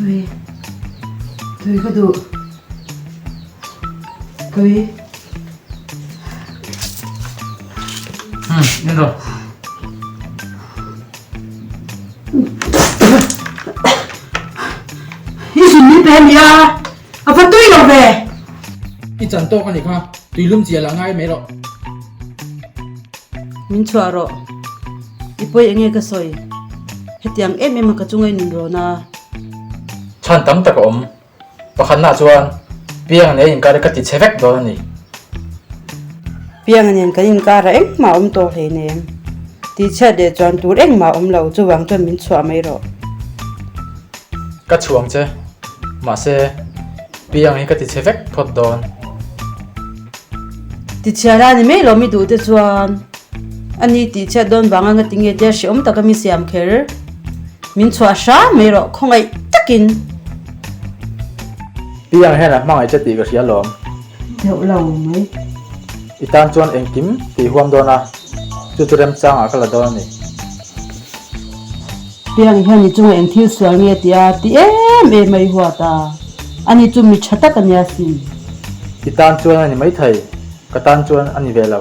Tui. Tui ka duh. Tui. Hmm, in rawh. I zun min pe ania, a va tui lo ve. I chan tawk a nih kha, tui lum chiah lah ngai mai rawh. Min chhuah rawh. I pawi enge ka sawi? Hetiang em em a ka chunga i nun rawn a. Chhan tam tak a awm. Pakhatnaah chuan Pianga nen inkar hi ka ti chhe vek dawn a ni. Pianga nen kan inkar ah engmah a awm tawh hleinem. Tihchhiat leh chuan tur engmah a awm lo, chuvang chuan min chhuah mai rawh. Ka chhuang che, mahse Pianga hi ka ti chhe vek phawt dawn. Tichhia la ni mai lo mi duh te chuan ani tihchhiat dawn vanga nga tinge tia hreawm taka mi siam kher min chhuah hram mai rawh khawngaih takin. Piang hian a hmangaih che tih ka hria lawm. Deuh lo mai. I tan chuan engkim tih huam dawn a, chu chu remchangah ka la dawn a ni. Piang hian i chunga eng thil sual nge tia ti em em a i huat a, ani chu mi tha tak a nia sin. I tan chuan a ni maithei, ka tan chuan a ni ve lo.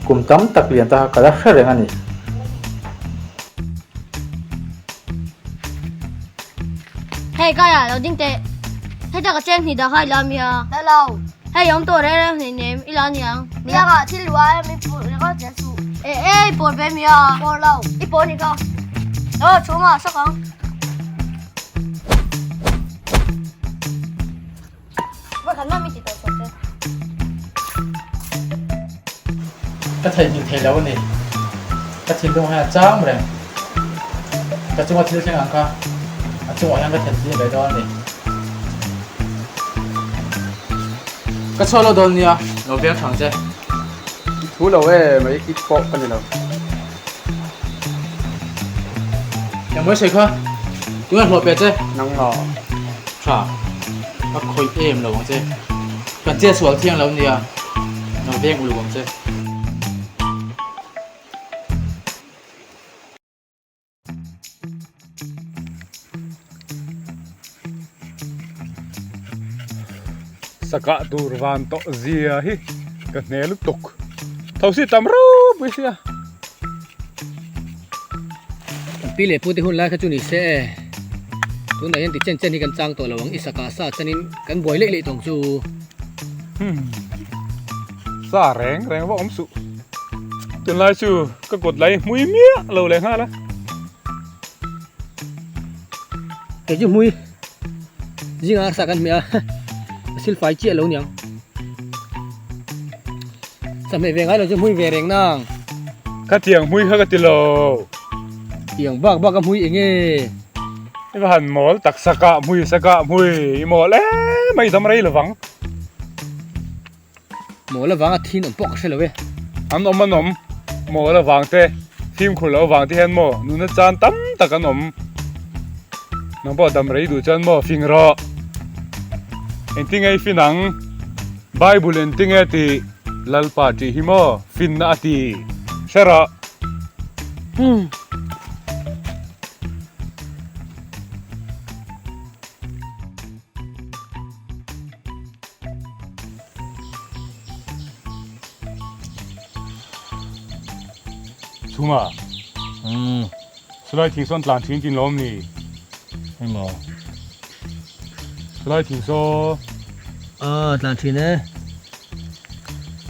Kum tam tak lian ta kha ka la hre reng a ni. Hei Kaya, lo ding teh. Heta ka cheng hnih dah kha i la mi a. La lo. Hei awm tawh reng reng hleinem, i la aniang. Biakah thil luah a min purh ringawt zel suh. E e, i pawr ve mi a. Pawr lo. I pawr ni kha. Aw, chhungah sak ang. Vawikhat mah min ti tawh suh che. Ka theihnghilh thei lo a ni. Ka thinlung hian a cham reng. Ka chunga thil thleng ang kha a chungah hian ka thlen tir ve dawn a ni. Ka chhuah lo dawn nia, lo veng thang che. I thu lo e, mai i pawh ka ni lo. Engmawi sawi kha, tunge hlawh pe che? Nang maw? Tha, ka khawih em lo ang che. Kan che sual thiang lo nia, lo veng uluk ang che. Sakah tur van tawh zia hi ka hne lutuk tho si tam ropui sia. Kan pi leh pute hun lai kha chu ni se e, tunah hian ti chen chen hi kan chang tawh lo ang i sakah sa chanin kan buai leih leih tawng chu. Hmm sa reng reng va awm suh tunlai chu ka kut lai hmui miah lo leh nghal a. Kei chu hmui zingah sa kan hmeh a a sil fai chiah lo niang sa hmeh ve ngai lo chu hmui ve reng nang. Ka tiang hmui kha ka ti lo. Tiang bak bak a hmui eng nge? I va han mawl tak sakah hmui sakah hmui i mawl em mai dam rei lovang. Mawl avang a thin awm pawh ka hre lo e. An awm an awm, mawl avang te, fimkhur loh avang te hian maw nuna chan tam tak an awm. Nang pawh dam rei duh chuan maw fing rawh. Engtinge i fin ang? Bible engtinge a tih? Lalpa tih hi maw finna a ti? Hre rawh. Hmm. Chhunga umm Silai thing sawn tlan thin tin lawm ni Emaw Silai thing saw Ah tlan thin e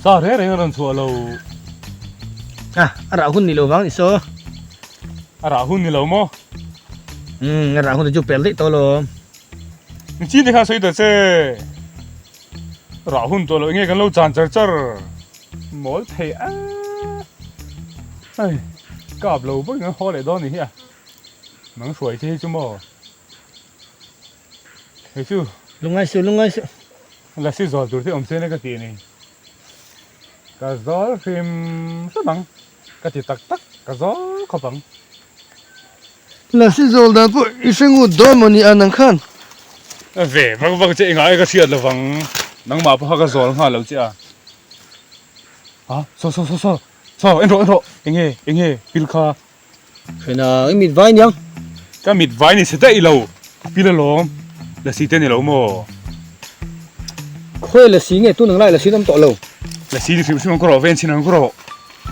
Sa reng reng a rawn chhuah lo Ah a rah hun ni lo vang ni saw A rah hun ni lo maw Umm a rah hun te chu pel daih tawh alawm. Chin te kha sawi ta che. Rah hun tawh loh enge kan lo chan char char. Mawl thei a. Hei kap lo bawk in an haw leh dawn ni hi a. Nang hruai che hi chu maw. Hei chu. Lungngai suh lungngai suh. Lasi zawl tur te awm se na ka tih ni. Ka zawl hrim hrim ang. Ka ti tak tak ka zawl khawp ang. Lasi zawl dan pawh i hre ngut dawn maw ni a nang khan? Ve vak vak che engah e ka hriat lovang nangmah pawh kha ka zawl nghal lo che a. Ha saw saw saw saw saw en rawh en rawh enge enge pil kha. Hrena i mit vai niang. Ka mit vai ni se daih lo. A pil alawm, lasi te ni lo maw? Khawi lasi nge tun ang lai lasi an awm tawh lo. Lasi ni hrim hrim ang ka rawh ven chin ang ka rawh,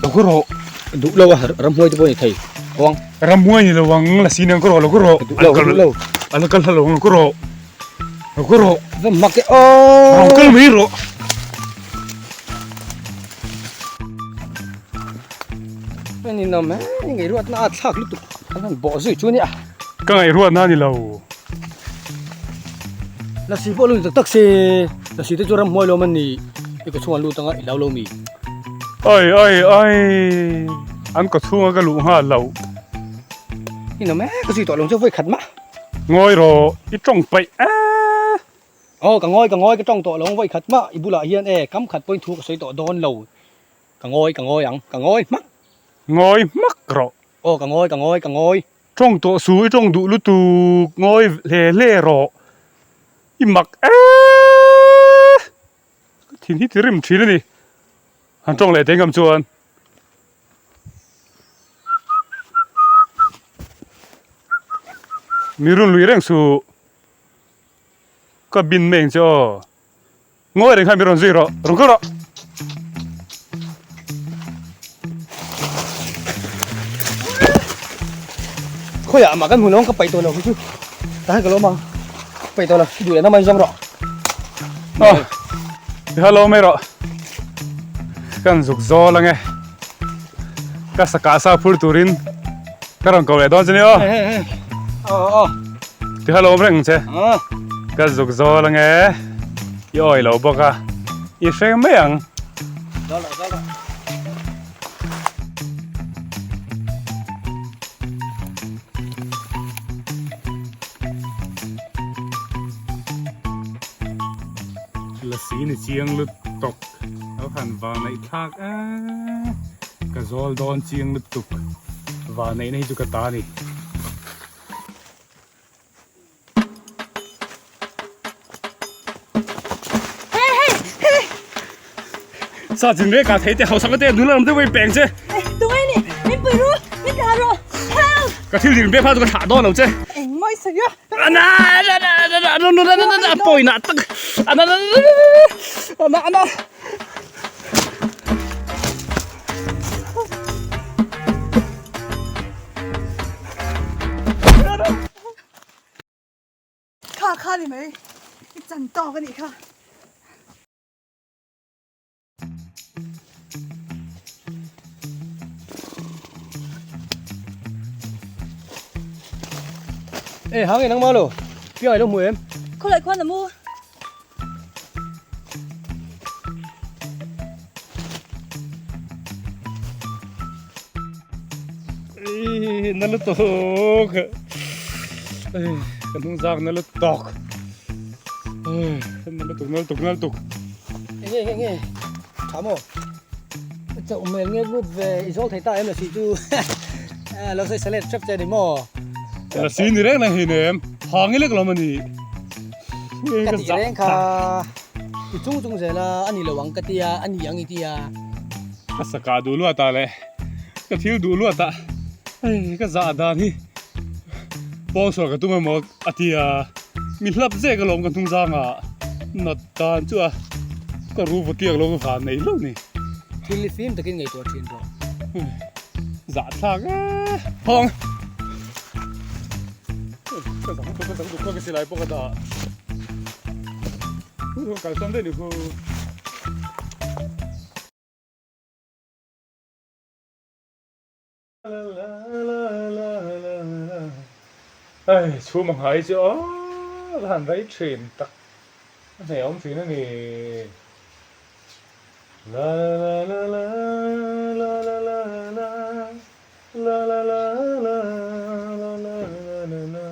lo ka rawh. Duh lo a, ramhuai te pawh ni thei awang. Ramhuai ni lo ang, lasi ni ang ka rawh, lo ka rawh. Duh lo, duh lo. A la kal hla lo ang ka rawh, lo ka rawh. Va mak e aw. Rawn kal mai rawh. Ni nawm e, ni ngaihruatna a thlak lutuk an han bawh zui chu nia. Ka ngaihruatna a ni lo. Lasi pawh a lut tak tak se, Lasi te chu ramhmuai lawm an ni, i kawchhung an lut anga i lo lo mi. Oi oi oi, an kawchhunga ka luh nghal lo. Ni nawm e, ka zui tawh lo chu vawi khat mah. Ngawi rawh, i tawng paih e. Aw ka ngawi ka ngawi ka tawng tawh lo ang vawi khat mah, i bulah hian e kam khat pawhin thu ka sawi tawh dawn lo. Ka ngawi, ka ngawi ang, ka ngawi hmak. Ngawi hmak rawh. Aw, ka ngawi, ka ngawi, ka ngawi. Tawng tawh su, i tawng duh lutuk, ngawi hle hle rawh. I mak eee. Ka thin hi ti rim thin a ni. Han tawng leh teh ngam chuan. Mi run lui reng suh. Ka bin mai ang che aw. Ngawi reng khan mi rawn zui rawh, rawn kal rawh. Khawiah mah kan hmu lo ang ka paih tawh lo hi chu tahan ka lawm ang paih tawh lo i duh leh na mai zawng rawh. Aw ti kha lawm mai rawh kan zuk zawl ange ka sakah sa phur turin ka rawn ko leh dawn che ni aw. Aw aw ti kha lawm reng che ka zuk zawl ange. I awi lo bawk a, i hre mai ang. Lasi ni chiang lutuk lo han va neih thlak e, ka zawl dawn chiang lutuk va neihna hi chu ka ta a ni. Sa chin ve ka thei te hausa ka te nula lam te wei peng che. Tungai ni min pui ru min thlah rawh help. Ka thil din ve kha chu ka thlah dawn lo che. Engmah i sawi a. Ana ana ana ana ana ana ana ana pawina tak ana ana ana ana. Kha kha ni mai, i chan tawk a nih kha. Ê hang nge nangmah lo, piang ai lo hmu em? Khawlai khuan a mu. Na lutuk ka hnung zak na lutuk na lutuk na lutuk na lutuk enge enge enge tha maw chauh hmel nge ngut ve i zawl thei ta em lasi chu lo sawi salet hrep che ni maw lasi ni reng na hi nem hang i lek lo mani Ka tih reng kha i chung chung zel a, a ni lo ang ka tia, a ni ang i tia. Ka sakah duh luat ah leh ka thil duh luat ah hei ka zah dan hi pawngsual ka tum emaw a tia, mi hlap zek alawm ka hnung zang ah nat dan chu a ka ru vaw tiak lo ka van nei hlauh ni. Thil hi fim takin ngaihtuah thin rawh. Zah thlak e hawng. Ka zang tuk ka zang tuk ka silai pawh ka dah hu kal sawn daih ni hu. Ai chhum a ngai chu aw la han rei thin tak a hne awm thin a ni la la la la la la la la La la la la la la la la la.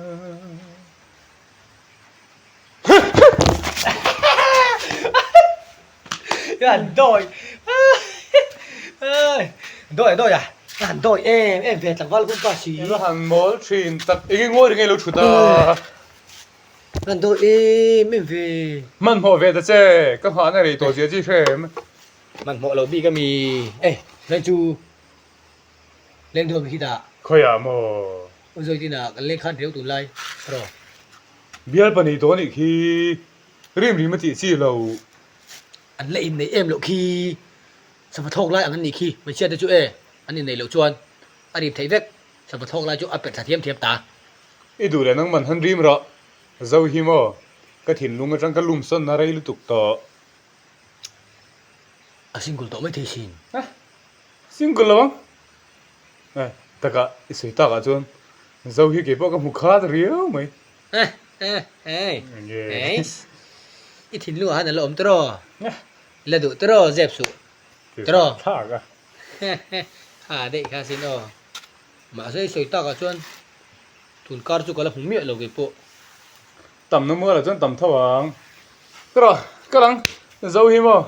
Han dawi dawi dawi a han dawi em em ve tlangval hun pa si. I han mawl thin tak enge ngawi reng e lo thut a. Han dawi em em ve. Hmanhmawh ve ta che ka nghahna rei tawh zia chi hrem. Hmanhmawh lo bik ami e hei chu. Leng duam hi dah. Khawiah maw? Aw zawi tin ah kan leng khan reu tun lai rawh. Bialpa nei tawh anih khi rim rim a tih chi lo. An la inneih em loh khi sava thlawk lai ang an nih khi hmeichhia te chu e an inneih loh chuan a rim theih vek sava thlawk lai chu a pet thla thiam thiam ta. I duh leh nangman han rim rawh zo hi maw ka thinlung atang ka lum sawn na rei lutuk tawh. A single tawh mai thei sin. Eh single lo ang. Eh takah i sawi takah chuan zo hi keipawh ka hmu khat riau mai. Eh eh eh eh i thinlung ah han a la awm tiraw i la duh tiraw zep suh tiraw thlak a ha daih kha sin aw mahse i sawi takah chuan tun kar chu ka la hmu miah lo keipawh. Tam na mual ah chuan tam tho ang tiraw ka lang zo hi maw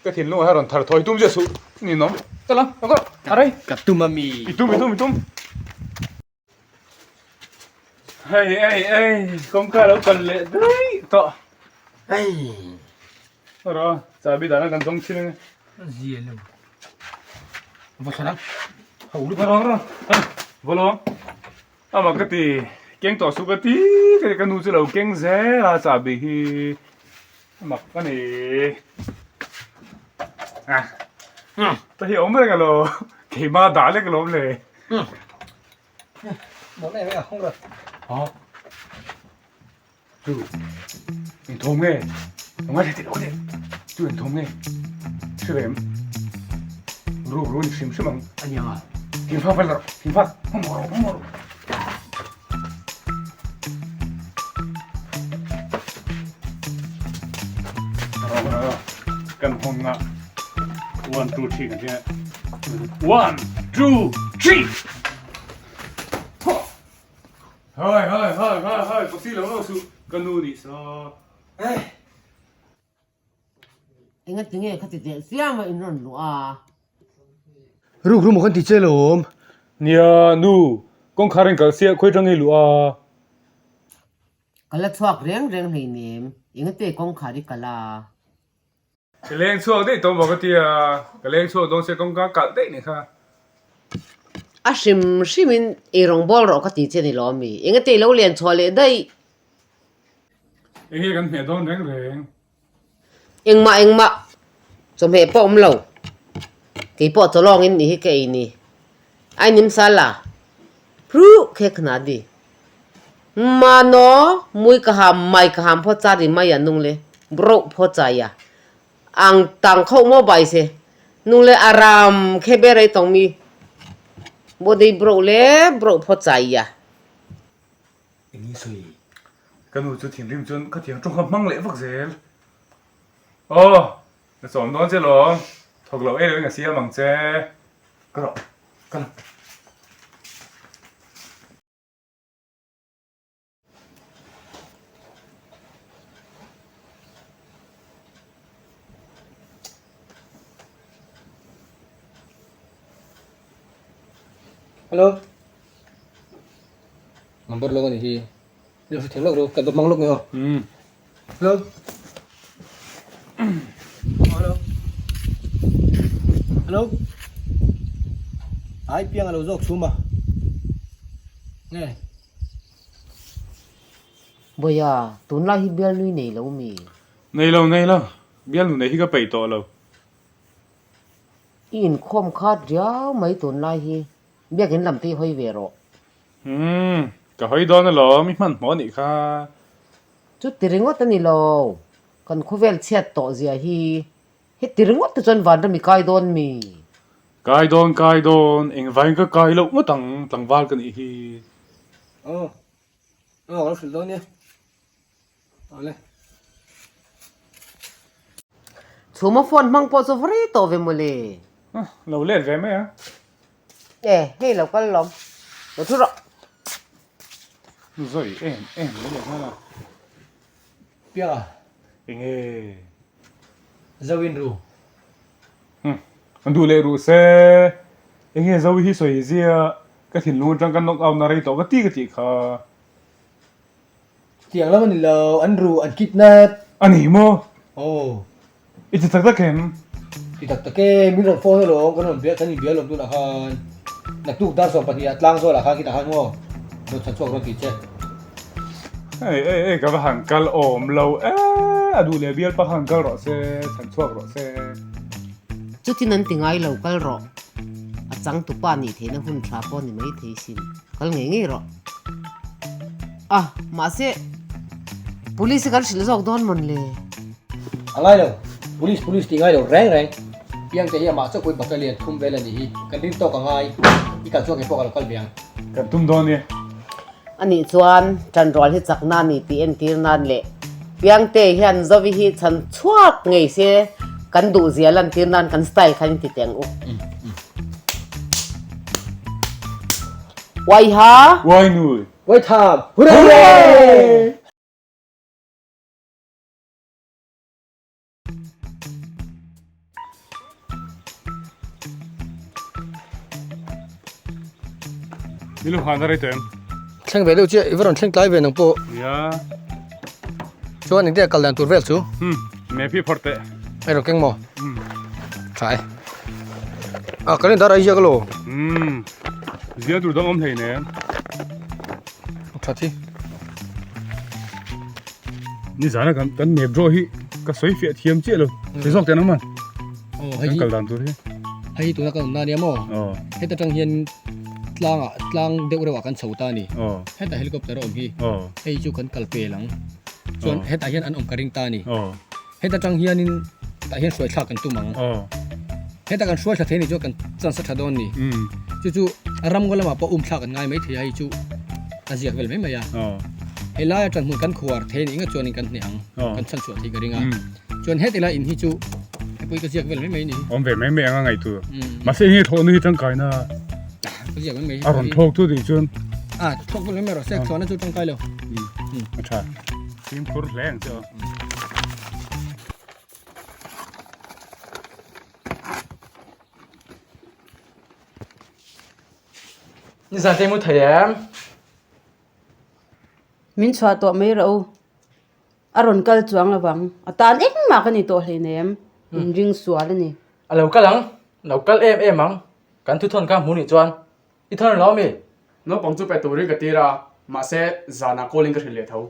Ka thinlung ah hian rawn thar thawi tum zia suh ni nawm. Ka lang, ka kawr, a rei. Ka tum a mi. I tum, i tum, i tum. Hei, ei, ei, kawngka lo kal leh daih tawh. Hei. Rawh a, chahbi dahna kan zawng thin ange. Zia lo. Va thlan ang. Ho lut. Rawh, rawh, va lo ang. Amah ka ti, keng tawh suh ka ti, ka ti, ka nu chu lo keng zel a chahbi hi. Mak a ni. Ta hi awm reng alo. Keima dah lek alawm le. Mawm em em a hung rawh. Ha. Chu. Eng thawm nge? Ngai thei lo le. Chu eng thawm nge? Hre vem. Ruk ru ni hrim hrim ang. Ania. Thingfak vel rawh. Thingfak. Hmawm rawh hmawm rawh. Kan hawng a one two three kan tia one two three Hai hai hai hai hai taxi lo lo su ka nu nih sa Enga tinge kha ti teh chiam a in rawn luh a. Ruk ru maw kan ti che lawm. Nia nu, kawngkhar in kal siah khawi tang i luh a. Ka la chhuak reng reng hleinem, enga te kawngkhar i kal a. Ka leng chhuak daih tawh maw ka ti a, ka leng chhuak dawn sia kawngka kalh daih nih kha. A hrim hrim in eirawng bawl rawh ka ti che ni lawm mi, enga te i lo len chhuah leh daih. Enge kan hmeh dawn reng reng. Engmah engmah chawhmeh pawh awm lo. Kei pawh chawlawngin nih hi ka ei ni. Ai nim sal la. Pruh khe khna di. Ma no mui ka ham mai ka ham phaw cha ri mai a nung le broh phaw cha ya. Ang tang kho mo bai se. Nung le aram khe be rei tong mi. Bo dei broh le broh phaw cha ya. Eng nge sawi? Ka nu chu thinrim chuan ka thiang tawng kha hmang leh vak zel. Aw, ka chawm dawn che lawm, thawk loh em em ka siam ang che. Ka rawh, ka la. Hello. Number lawng a ni hi. Lo hre thei lawk ru, ka hmang lawk nge aw. Hello. Hello. Hello. Ai piang a lo zawk chhum a. Nge. Bawia, tunlai hi bialnui nei lo mi? Nei lo, nei lo. Bialnu nei hi ka peih tawh lo. I inkhawm khat riau mai tunlai hi. Biakin lam te i hawi ve rawh. Umm, ka hawi dawn alawm, i hmanhmawh anih kha. Chuti ringawt a ni lo, kan khawvel chhiat tawh zia hi heti ringawt te chuan vanram i kai dawn mi? Kai dawn, kai dawn, engvangin ka kai loh ngawt ang, tlangval ka nih hi. Aw, aw ka lo hrilh dawn nia. Awle. Chhuma phone hmang pawh chu va rei tawh ve mawle. Lo let ve mai a. E, hei lo kal lawm. Lo thu rawh. Zawi em em mai leh nghal a. Pianga. Enge. Zo in ru. Umm, an duh leh ruh se. Enge zo hi sawi zia ka thinlung atang ka knock out na rei tawh ka ti ka tih kha. Tiang lam a ni lo, an ru, an kidnap. A ni maw? Aw. I ti tak tak em? Ti tak tak e, min rawn phone alawm, kan rawn bia, kan inbia alawm tunah khan. Naktuk dar 12 ah tlang zawlah khan kitah khan maw rawn chhan chhuak rawn ti che. Ei ei ei ka va han kal awm lo e, a duh leh bialpa khan kal rawh se, chhan chhuak rawh se. Chutin an ti ngai lo kal rawh, a changtupa nih theihna hun tha pawh ni mai thei sin, kal ngei ngei rawh. A, mahse Police hi kan hrilh zawk dawn mawn le? A ngai lo, Police Police tih ngai lo reng reng. Piangte hi amah chauh pawhin battalion thum vel a nih hi, kan rin tawk a ngai, i kal chuan kei pawh ka lo kal ve ang. Kan tum dawn e. A nih chuan ṭanrual hi chakna a ni tih entir nan leh Piangte hian Zovi hi chhan chhuak ngei se kan duhzia lantir nan kan style khan in ti teh ang u. Uaiha! Uainui! Uaitham! Hurray! Ni lo han a rei tawh em? Thleng ve deuh chiah, i va rawn thleng tlai ve nang pawh. Nia. Chuan engtia kal dan tur vel chu? Hmm, me phi phawrh teh. Ei rawn keng maw? Hmm. Tha e. A calendar ai ziak alo. Hmm. Zia tur dang awm hlei nen. Tha thi. Ni zana kan kan map draw hi ka sawi fiah thiam chiah lo. Ti zawk teh nang man. Aw hei Kan kal dan tur hi. Hei hi tuna kan awmna ania maw? Aw. Heta tang hian tlangah tlang deuh reuhah kan chho ta a ni. Aw. Heta helicopter a awm hi. Aw. Hei chu kan kal pel ang. Chuan hetah hian an awm ka ring ta a ni. Aw. Heta tang hianin tah hian hruai thlak kan tum ang. Aw. Heta kan hruai thla thei ni chuan kan chance a tha dawn ni. Chu chu ramngaw lamah pawh um thlak an ngai mai thei a, hei chu a ziak vel mai mai a. He laia tan hmun kan khuar thei nih ngat chuanin kan hneh ang, kan chhan chhuah thei ka ring a. Chuan heti lai in hi chu hei pawh hi ka ziak vel mai mai ni. Awm ve mai mai ang a ngaihtu. Mahse enge thlawhna hi tangkaina ka ziak mai mai. A rawn thlawk chu tih chuan. A thlawk vel mai mai rawh se, thlawhna chu tangkai lo. A tha. Fimkhur hle ang che aw. Nizan te mu thei em? Min chhuah tawh mai rawh u. A rawn kal chuang lovang. A tan engmah ka ni tawh hleinem. Min ring sual a ni. A lo kal ang. Lo kal em em ang. Kan thuthawn kha hmu nih chuan i thawn lo ami? Naupang chu pe turin ka tir a, mahse zanah call in ka hrilh leh tho.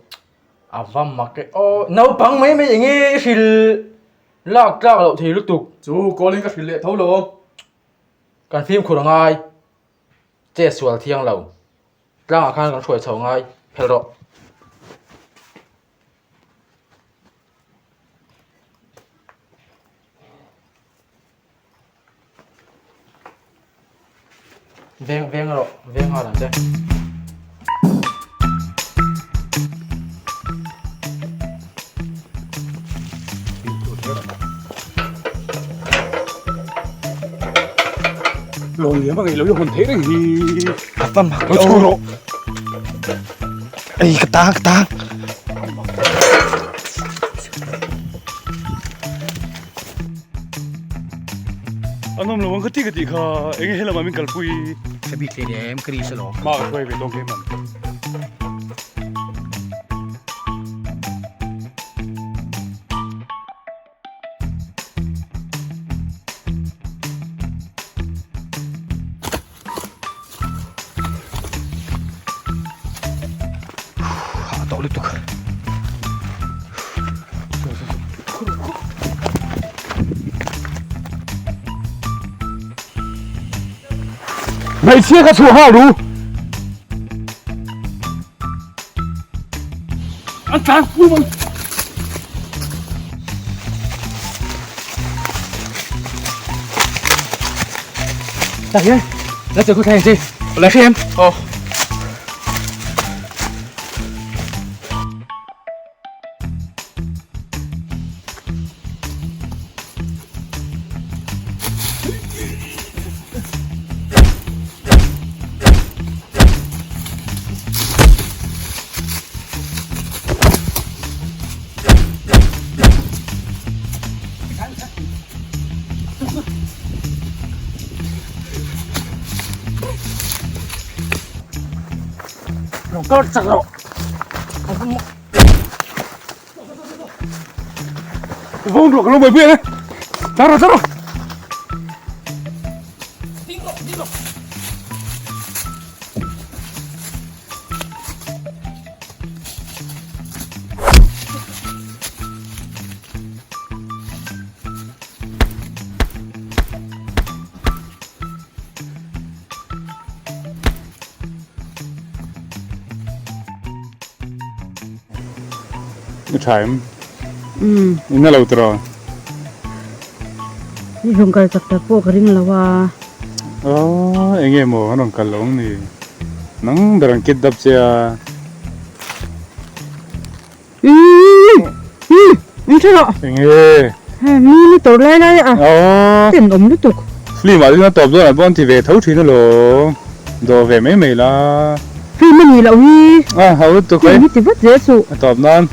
A va mak e aw, naupang mai mai enge i hrilh lak tlak loh thei lutuk. Chu call in ka hrilh leh tho lo. Kan fimkhur a ngai, che sual thiang lo, tlangah khan kan hruai chho ngai, phel rawh. Veng veng rawh, veng nghal ang che. Lo liam a ngaih lo i hawn theih reng hi. A va mak Lo chho rawh. Ei ka tang ka tang. A nawm lo ang ka ti ka tih kha enge helamah min kalpui. Ka bik hle em ka ri salo. Ma ka hruai ve tawng kei man. A tawh lutuk. Hmeichhia kha chhuah nghal ru. An tlan khum ang. Đại hiền, lấy từ khu thành gì? Lấy xem. Ồ. Lo kal chak rawh. Vawng rawh ka lo buaipui ang e. Tlar rawh tlar rawh. I tha em? Umm. I na lo tiraw? I rawn kal tak tak pawh ka ring lo a. Aww enge maw an rawn kal lo ang ni. Nang ber an kidnap che a. Umm umm in tha rawh. Enge? Hei mi ni tawrh lai lai a. Aww. Ten awm lutuk. Film ah chuan a tawp dawn ah pawh an ti ve tho thin alawm. Dawh ve mai mai la. Film a nih loh hi. A ho lutuk hei. Film hi ti vat zel suh. A tawp nan.